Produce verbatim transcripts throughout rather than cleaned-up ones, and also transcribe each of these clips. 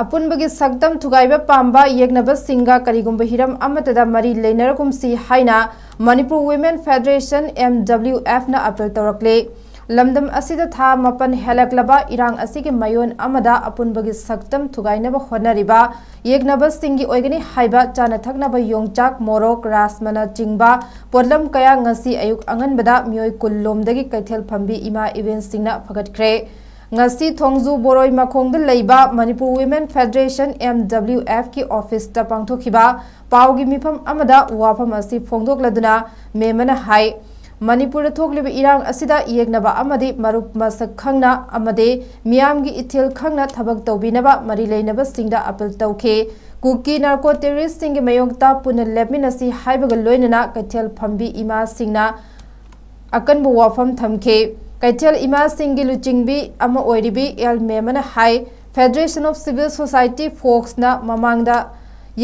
ꯑꯄꯨꯟꯕꯒꯤ ꯁꯛꯇꯝ ꯊꯨꯒꯥꯏꯕ ꯄꯥꯝꯕ ꯌꯦꯛꯅꯕꯁꯤꯡꯒ ꯀꯔꯤꯒꯨꯝꯕ ꯍꯤꯔꯝ ꯑꯃꯠꯇꯗ ꯃꯔꯤ ꯂꯩꯅꯔꯒꯨꯝꯁꯤ ꯍꯥꯏꯅ ꯃꯅꯤꯄꯨꯔ ꯋꯤꯃꯦꯟ ꯐꯦꯗꯔꯦꯁꯟ, MWF, ꯅ ꯑꯥꯄꯤꯜ ꯇꯧꯔꯛꯂꯦ꯫ ꯂꯝꯗꯝ ꯑꯁꯤꯗ ꯊꯥ ꯃꯥꯄꯟ ꯍꯦꯜꯂꯛꯂꯕ ꯏꯔꯥꯡ ꯑꯁꯤꯒꯤ ꯃꯌꯣꯟ ꯑꯃꯗ ꯑꯄꯨꯟꯕꯒꯤ ꯁꯛꯇꯝ ꯊꯨꯒꯥꯏꯅꯕ ꯍꯣꯠꯅꯔꯤꯕ ꯌꯦꯛꯅꯕꯁꯤꯡꯒꯤ ꯑꯣꯏꯒꯅꯤ ꯍꯥꯏꯕ ꯆꯥꯅ ꯊꯛꯅꯕ ꯌꯣꯡꯆꯥꯛ, ꯃꯣꯔꯣꯛ, ꯔꯥꯁꯃꯅꯆꯤꯡꯕ ꯄꯣꯠꯂꯝ ꯀꯌꯥ ꯉꯁꯤ ꯑꯌꯨꯛ ꯑꯉꯟꯕꯗ ꯃꯤꯑꯣꯏ ꯀꯨꯟ ꯂꯣꯝꯗꯒꯤ ꯀꯩꯊꯦꯜ ꯐꯝꯕꯤ ꯏꯃꯥ ꯏꯕꯦꯟꯁꯤꯡꯅ ꯐꯒꯠꯈ꯭ꯔꯦ꯫ ꯉꯁꯤ ꯊꯣꯡꯖꯨ ꯕꯣꯔꯣꯏ ꯃꯈꯣꯡꯗ ꯂꯩꯕ ꯃꯅꯤꯄꯨꯔ ꯋꯤꯃꯦꯟ ꯐꯦꯗꯔꯦꯁꯟ, MWF, ꯀꯤ ꯑꯣꯐꯤꯁꯇ ꯄꯥꯡꯊꯣꯛꯈꯤꯕ ꯄꯥꯎꯒꯤ ꯃꯤꯐꯝ ꯑꯃꯗ ꯋꯥꯐꯝ ꯑꯁꯤ ꯐꯣꯡꯗꯣꯛꯂꯗꯨꯅ ꯃꯦꯝ ꯑꯃꯅ ꯍꯥꯏ, ꯃꯅꯤꯄꯨꯔꯗ ꯊꯣꯛꯂꯤꯕ ꯏꯔꯥꯡ ꯑꯁꯤꯗ ꯌꯦꯛꯅꯕ ꯑꯃꯗꯤ ꯃꯔꯨꯞ ꯃꯁꯛ ꯈꯪꯅ ꯑꯃꯗꯤ ꯃꯤꯌꯥꯝꯒꯤ ꯏꯊꯤꯜ ꯈꯪꯅ ꯊꯕꯛ ꯇꯧꯕꯤꯅꯕ ꯃꯔꯤ ꯂꯩꯅꯕꯁꯤꯡꯗ ꯑꯥꯄꯤꯜ ꯇꯧꯈꯤ꯫ ꯀꯨꯀꯤ ꯅꯥꯔꯀꯣ ꯇꯦꯔꯣꯔꯤꯁ꯭ꯠꯁꯤꯡꯒꯤ ꯃꯥꯌꯣꯛꯇ ꯄꯨꯟꯅ ꯂꯦꯞꯃꯤꯟꯅꯁꯤ ꯍꯥꯏꯕꯒ ꯂꯣꯏꯅꯅ ꯀꯩꯊꯦꯜ ꯐꯝꯕꯤ ꯏꯃꯥꯁꯤꯡꯅ ꯑꯀꯟꯕ ꯋꯥꯐꯝ ꯊꯝꯈꯤ꯫ ꯀꯩꯊꯦꯜ ꯏꯃꯥꯁꯤꯡꯒꯤ ꯂꯨꯆꯤꯡꯕꯤ ꯑꯃ ꯑꯣꯏꯔꯤꯕꯤ ꯑꯦꯜ ꯃꯦꯝ ꯑꯃꯅ ꯍꯥꯏ, Federation of Civil Society, ꯐꯣꯛꯁꯅ ꯃꯃꯥꯡꯗ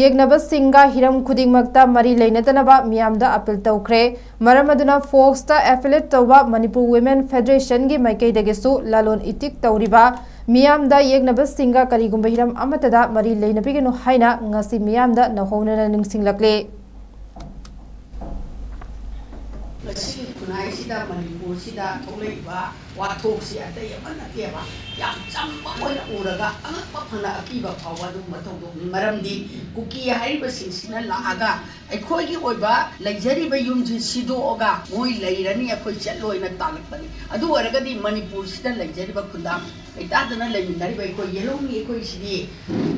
ꯌꯦꯛꯅꯕꯁꯤꯡꯒ ꯍꯤꯔꯝ ꯈꯨꯗꯤꯡꯃꯛꯇ ꯃꯔꯤ ꯂꯩꯅꯗꯅꯕ ꯃꯤꯌꯥꯝꯗ ꯑꯥꯄꯤꯜ ꯇꯧꯈ꯭ꯔꯦ꯫ ꯃꯔꯝ ꯑꯗꯨꯅ ꯐꯣꯛꯁꯇ affiliate ꯇꯧꯕ ꯃꯅꯤꯄꯨꯔ ꯋꯤꯃꯦꯟ ꯐꯦꯗꯔꯦꯁꯟꯒꯤ ꯃꯥꯏꯀꯩꯗꯒꯤꯁꯨ ꯂꯂꯣꯟ ꯏꯇꯤꯛ ꯇꯧꯔꯤꯕ ꯃꯤꯌꯥꯝꯗ ꯌꯦꯛꯅꯕꯁꯤꯡꯒ ꯀꯔꯤꯒꯨꯝꯕ ꯍꯤꯔꯝ ꯑꯃꯠꯇꯗ ꯃꯔꯤ ꯂꯩꯅꯕꯤꯒꯅꯨ ꯍꯥꯏꯅ ꯉꯁꯤ ꯃꯤꯌꯥꯝꯗ ꯅꯧꯍꯧꯅꯅ ꯅꯤꯡꯁꯤꯡꯂꯛꯂꯦ꯫ ꯉꯁꯤꯒꯤ ꯈꯨꯟꯅꯥꯏꯁꯤꯗ, ꯃꯅꯤꯄꯨꯔꯁꯤꯗ ꯊꯣꯛꯂꯛꯏꯕ ꯋꯥꯊꯣꯛꯁꯤ ꯑꯇꯩ ꯑꯃ ꯅꯠꯇꯦꯕ, ꯌꯥꯝ ꯆꯝꯕ ꯑꯣꯏꯅ ꯎꯔꯒ ꯑꯉꯛꯄ ꯐꯪꯅ ꯑꯀꯤꯕ ꯐꯥꯎꯕ ꯑꯗꯨꯒꯨꯝꯕ ꯊꯧꯗꯣꯛꯅꯤ꯫ ꯃꯔꯝꯗꯤ ꯀꯨꯀꯤ ꯍꯥꯏꯔꯤꯕꯁꯤꯡꯁꯤꯅ ꯂꯥꯛꯑꯒ ꯑꯩꯈꯣꯏꯒꯤ ꯑꯣꯏꯕ ꯂꯩꯖꯔꯤꯕ ꯌꯨꯝꯁꯤ ꯁꯤꯗꯣꯛꯑꯒ ꯃꯣꯏ ꯂꯩꯔꯅꯤ, ꯑꯩꯈꯣꯏ ꯆꯠꯂꯣꯏꯅ ꯇꯥꯜꯂꯛꯄꯅꯤ꯫ ꯑꯗꯨ ꯑꯣꯏꯔꯒꯗꯤ ꯃꯅꯤꯄꯨꯔꯁꯤꯗ ꯂꯩꯖꯔꯤꯕ ꯈꯨꯟꯗꯥ ꯂꯩꯇꯥꯗꯅ ꯂꯩꯃꯤꯟꯅꯔꯤꯕ ꯑꯩꯈꯣꯏ ꯌꯦꯜꯍꯧꯃꯤ ꯑꯩꯈꯣꯏꯁꯤꯗꯤ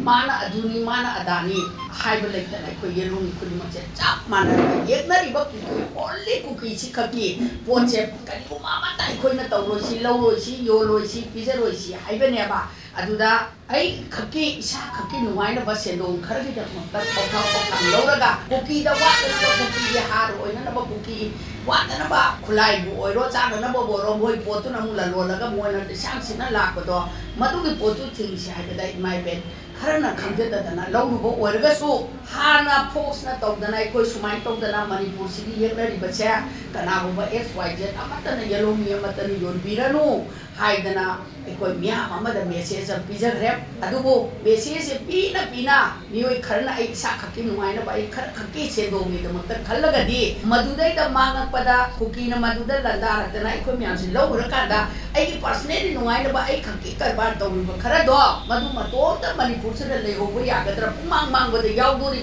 ꯃꯥꯅ ꯑꯗꯨꯅꯤ, ꯃꯥꯅ ꯑꯗꯥꯅꯤ ꯍꯥꯏꯕ ꯂꯩꯇꯅ ꯑꯩꯈꯣꯏ ꯌꯦꯜꯍꯧꯃꯤ ꯈꯨꯗꯤꯡꯃꯛꯁꯦ ꯆꯞ ꯃꯥꯟꯅꯅ ꯌꯦꯛꯅꯔꯤꯕ ꯀꯨꯀꯤ, only ꯀꯨꯀꯤꯁꯤ ꯈꯛꯀꯤ ꯄꯣꯠꯁꯦ ꯀꯔꯤꯒꯨꯝꯕ ꯑꯃꯠꯇ ꯑꯩꯈꯣꯏꯅ ꯇꯧꯔꯣꯏꯁꯤ, ꯂꯧꯔꯣꯏꯁꯤ, ꯌꯣꯜꯂꯣꯏꯁꯤ, ꯄꯤꯖꯔꯣꯏꯁꯤ ꯍꯥꯏꯕꯅꯦꯕ꯫ ꯑꯗꯨꯗ ꯑꯩ ꯈꯛꯀꯤ, ꯏꯁꯥ ꯈꯛꯀꯤ ꯅꯨꯡꯉꯥꯏꯅꯕ ꯁꯦꯟꯗꯣꯡ ꯈꯔꯒꯤꯗꯃꯛꯇ ꯄꯣꯊꯥ ꯄꯣꯊꯥ ꯂꯧꯔꯒ ꯀꯨꯀꯤꯗ ꯋꯥꯠꯇꯅꯕ, ꯀꯨꯀꯤꯒꯤ ꯍꯥꯔ ꯑꯣꯏꯅꯅꯕ, ꯀꯨꯀꯤ ꯋꯥꯠꯇꯅꯕ ꯈꯨꯠꯂꯥꯏꯕꯨ ꯑꯣꯏꯔꯣ, ꯆꯥꯅꯅꯕꯕꯨ ꯑꯣꯏꯔꯣ, ꯃꯣꯏ ꯄꯣꯠꯇꯨꯅ ꯑꯃꯨꯛ ꯂꯂꯣꯜꯂꯒ ꯃꯣꯏꯅ ꯂꯤꯁꯥꯡ ꯁꯤꯠꯅ ꯂꯥꯛꯄꯗꯣ, ꯃꯗꯨꯒꯤ ꯄꯣꯠꯇꯨ ꯊꯤꯡꯁꯤ ꯍꯥꯏꯕꯗ ꯏꯃꯥ ꯏꯕꯦꯟ ꯈꯔꯅ ꯈꯪꯖꯗꯗꯅ ꯂꯧꯔꯨꯕ ꯑꯣꯏꯔꯒꯁꯨ, ꯍꯥꯟꯅ ꯐꯣꯔꯁꯅ ꯇꯧꯗꯅ, ꯑꯩꯈꯣꯏ ꯁꯨꯃꯥꯏꯅ ꯇꯧꯗꯅ ꯃꯅꯤꯄꯨꯔꯁꯤꯒꯤ ꯌꯦꯛꯅꯔꯤꯕꯁꯦ ꯀꯅꯥꯒꯨꯝꯕ X Y Z ꯑꯃꯠꯇꯅ, ꯌꯦꯜꯍꯧꯃꯤ ꯑꯃꯠꯇꯅ ꯌꯣꯟꯕꯤꯔꯅꯨ ꯍꯥꯏꯗꯅ ꯑꯩꯈꯣꯏ ꯃꯤꯌꯥꯝ ꯑꯃꯗ ꯃꯦꯁꯦꯖ ꯑꯃ ꯄꯤꯖꯈ꯭ꯔꯦ꯫ ꯑꯗꯨꯕꯨ ꯃꯦꯁꯦꯖꯁꯦ ꯄꯤꯅ ꯄꯤꯅ ꯃꯤꯑꯣꯏ ꯈꯔꯅ ꯑꯩ ꯏꯁꯥ ꯈꯛꯀꯤ ꯅꯨꯡꯉꯥꯏꯅꯕ, ꯑꯩ ꯈꯔ ꯈꯛꯀꯤ ꯁꯦꯟꯗꯣꯡꯒꯤꯗꯃꯛꯇ ꯈꯜꯂꯒꯗꯤ, ꯃꯗꯨꯗꯩꯗ ꯃꯥꯡꯉꯛꯄꯗ ꯀꯨꯀꯤꯅ ꯃꯗꯨꯗ ꯂꯥꯟꯗꯥꯔꯛꯇꯅ ꯑꯩꯈꯣꯏ ꯃꯌꯥꯝꯁꯦ ꯂꯧꯔꯨꯔꯀꯥꯟꯗ, ꯑꯩꯒꯤ ꯄꯥꯔꯁꯅꯦꯜꯂꯤ ꯅꯨꯡꯉꯥꯏꯅꯕ ꯑꯩ ꯈꯛꯀꯤ ꯀꯔꯕꯥꯔ ꯇꯧꯔꯤꯕ ꯈꯔꯗꯣ, ꯃꯗꯨ ꯃꯇꯣꯝꯇ ꯃꯅꯤꯄꯨꯔꯁꯤꯗ ꯂꯩꯍꯧꯕ ꯌꯥꯒꯗ꯭ꯔꯥ? ꯄꯨꯡꯃꯥꯡ ꯃꯥꯡꯕꯗ ꯌꯥꯎꯗꯣꯔꯤꯕꯅꯤ꯫